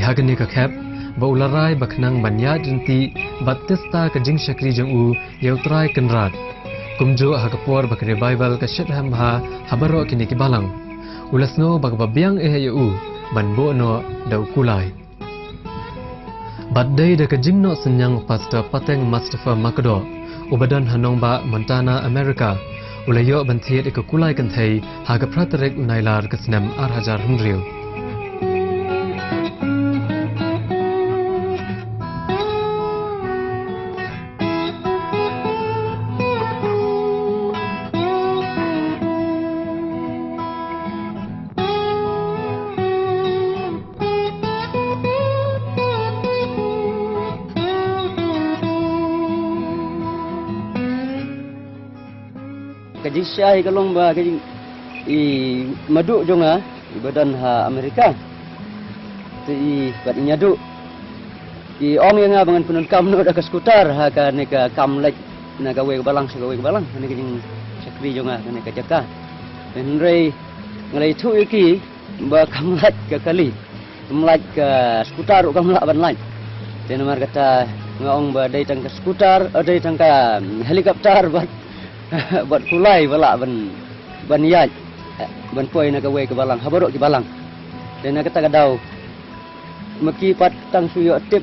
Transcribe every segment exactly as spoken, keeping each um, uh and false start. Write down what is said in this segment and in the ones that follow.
Ha kane ka khep, ba u la rai ba khnang ban ïaid ryntih bad tista ka jingshakri jong u ïa U Trai Kynrad. Kumjuh ha ka por ba ka revival ka shet ha bha ha baroh kine ki balang, u la sngew ba kaba biang eh ïa u ban buh noh da u kulai. Bad dei da ka jingnoh synñiang u Pastor Pateng Mustafa Makdoh, uba don ha nongbah Montana, America, u la ïoh ban thied ïa ka kulai kynthei ha ka phra tarik u Nailar ka snem ar hajar hynriew. Ka jingshai ka long ba ka jing, i madu jong nga iba don ha America, te i bad i ñiadu, i ong ïa nga ba ngan pyndonkam noh da ka skutar ha kane ka kam leit na kawei ka balang sha kawei ka balang, kane ka jingshakri jong nga kane ka jaka. Hynrei nga la ïathuh ïa ki ba kam lait ka kali, kam lait ka skutar ruh kam lah ban lait. Te namar kata nga ong ba dei tang ka skutar, eh, dei tang ka, mm, helicopter bad, bad kulai ba lah ban, ban ïaid, eh, ban poi na kawei ka balang ha baroh ki balang. Te na kata ka daw ma ki pat tang shu ïoh tip,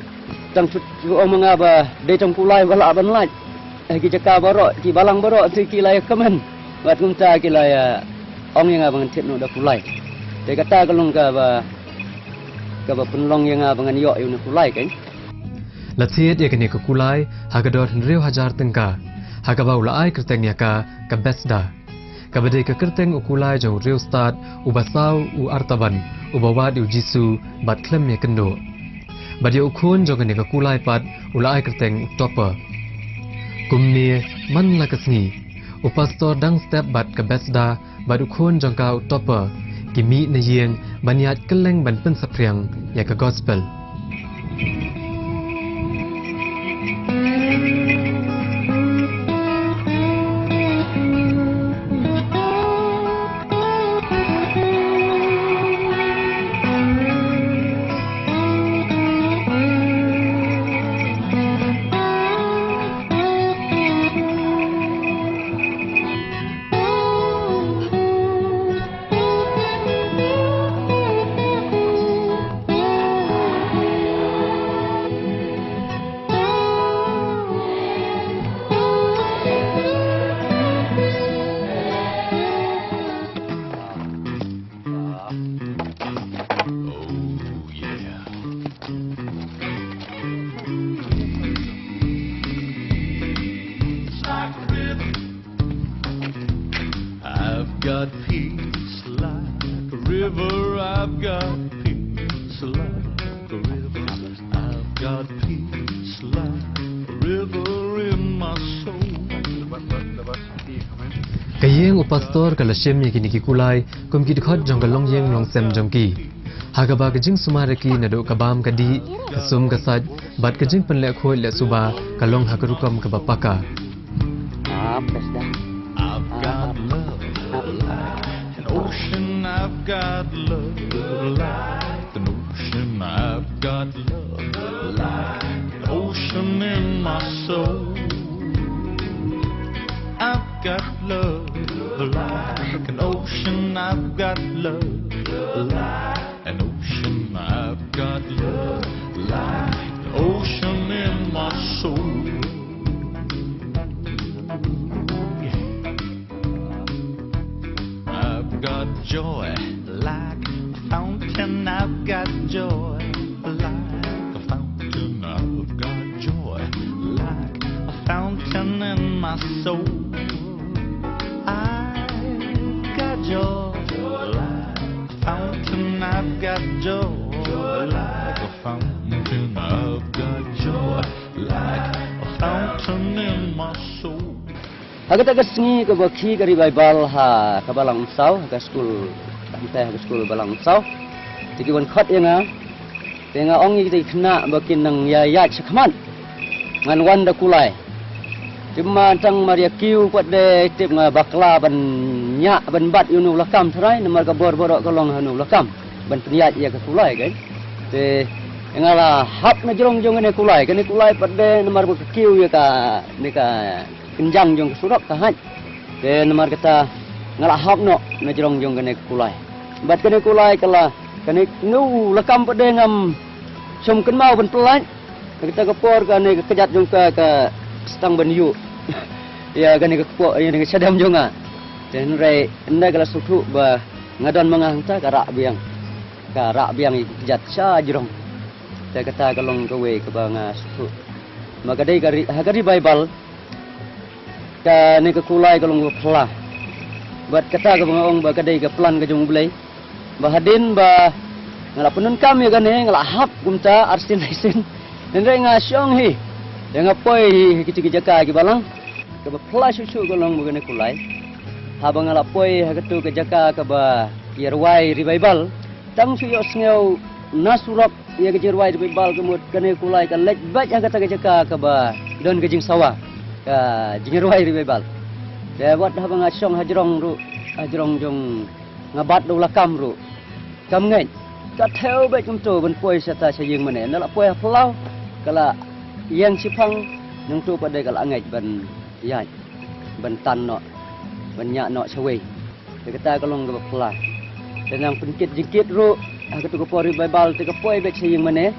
tang shu, shu ong ma nga ba dei tang kulai ba lah ban lait. Eh, ki jaka baroh, ki balang baroh te ki la ïa kmen. Bad kumta ki la ïa ong ïa nga ba ngan thied noh da kulai. Te kata ka long kaba, kaba pynlong ïa nga ba ngan ïoh ïa une u kulai kan. La thied ïa kane ka kulai ha ka dor hynriew hajar tyngka, ha kaba u la ai kyrteng ïa ka, ka Bethesda, kaba dei ka kyrteng u kulai jong u riewstad uba saw u artaban, uba wad ïa u Jisu bad khlem ïakynduh. Bad ïa u khun jong kane ka kulai pat u la ai kyrteng u Topper. Kumne man la ka sngi, u pastor dang step bad ka Bethesda bad u khun jong ka u Topper ki mih na ïing ban ïaid kylleng ban pynsaphriang ïa ka gospel. I've got peace like a river, I've got peace like a river, I've got peace like a river in my soul. Ka ïing u pastor ka la shim ïa kine ki kulai kum ki dkhot jong ka longïing longsem jong ki, ha kaba ka jingsumar ïa ki naduh ka bam ka dih, ka sum ka sait, bad ka jingpynlehkhuid lehsuba ka long ha ka rukom kaba paka. I've got love like an ocean, I've got love like an ocean, I've got love like an ocean in my soul. I've got love like an ocean, I've got love like an ocean, I've got love like an ocean in my soul. I've got joy like a fountain. I've got joy like a fountain. I've got joy like a fountain in my soul. I've got joy like a fountain. I've got joy like a fountain. I've got joy like a fountain in my soul. Ha kata ka sngi kaba khie ka revival ha ka Balang Umsaw, ha ka skul, ha ka skul Balang Umsaw, te ki wan khot ïa nga. Te nga ong ïa kita ki khynnah ba kin nang ïa ïaid shakhmat, ngan wan da kulai. Te ma tang mar ïa kiew pat de tip nga bakla ban ñiah ban bat ïa une u lakam tharai, namar ka bor baroh ka long ha une u lakam ban pynïaid ïa ka kulai kan. Te Nga la hap na jrong jong kane kulai, kane kulai pat de namar ba ka kiew ïa kane ka kynjang jong ka surok ka hait. Te namar kata nga la hap noh na jrong jong kane kulai. Bad kane kulai ka la, kane nu la kam pat de ngam shym kynmaw ban pyllait. Kata ka por kane ka kjat jong ka ka stang ban ïuh ïa kane ka kpoh, ïa kane ka shadem jong nga. Te hynrei ynda ka la sngewthuh ba nga don ma nga hangta, ka rah biang. Ka rah biang ïa ka kjat sha jrong. Te kata ka long kawei kaba nga sngewthuh. Ma ka dei ka ri, ha ka ri Baibl, kane ka kulai ka long ba phylla. Bad kata kaba nga ong ba ka dei ka plan ka jong U Blei. Ba hadien ba nga la pyndonkam ïa kane, nga la hap kumta arsien arsien. Hynrei nga shong hi. Te nga poi hi ha ki jaka kiba lang. Kaba phylla shuh shuh ka long ba kane kulai, haba nga la poi ha katu ka jaka kaba ki rwai ri Baibl, tang shu ïohsngew na surok ïa ka jingrwai ri Baibl, ka mut kane kulai ka leit beit ha kata ka jaka kaba don ka jingsawa ka jingrwai ri Baibl. Te wat haba nga shong ha jrong ruh, ha jrong jong nga bad u lakam ruh, kam ngeit. Ka thew beit kumto ban poi shata sha ïing mane. Ynda la poi ha phyllaw, ka la ïeng shiphang, nangto pat de ka la ngeit ban ïaid, ban tan noh, ban ñiah noh shawei. Te kata ka long kaba phylla. Te nang pynkit jingkit ruh ha katu ka por ri Baibl, te ka poi beit sha ïing mane.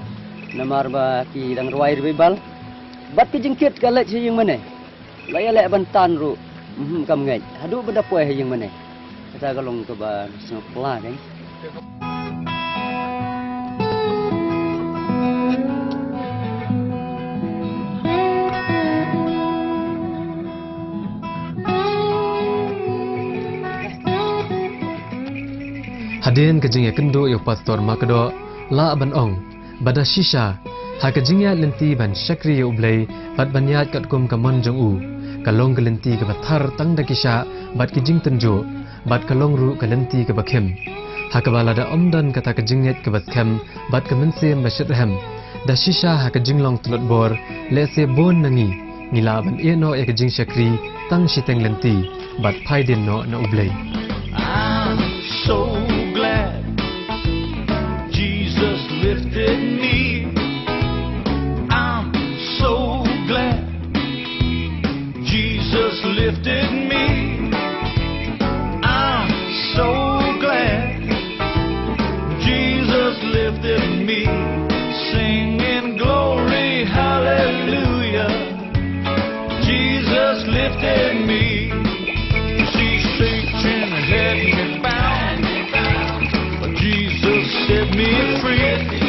Namar ba ki dang rwai ri Baibl. Bad ki jingkit ka leit sha ïing mane. La ïaleh ban tan ruh, mhm, kam ngeit haduh ban da poi ha ïing mane. Kata ka long kaba sngewphylla kein. Hadien ka jingïakynduh ïa u Pastor Makdoh, lah ban ong ba da shisha ha ka jingïaid lynti ban shakri ïa U Blei bad ban ïaid katkum ka mon jong u, ka long ka lynti kaba thar tang da ki shah bad ki jingtynjuh, bad ka long ruh ka lynti kaba khim, ha kaba lada ym don kata ka jingngeit kaba skhem bad ka mynsiem ba shitrhem, da shisha ha ka jinglong tlot bor, lehse bun na ngi ngi lah ban ïeh noh ïa ka jingshakri tang shiteng lynti bad phai dien noh na U Blei. I'm so glad Jesus lifted me. I'm so glad Jesus lifted me. I'm so glad Jesus lifted me. Singing glory, hallelujah. Jesus lifted me. See, Satan had me bound, but Jesus set me free.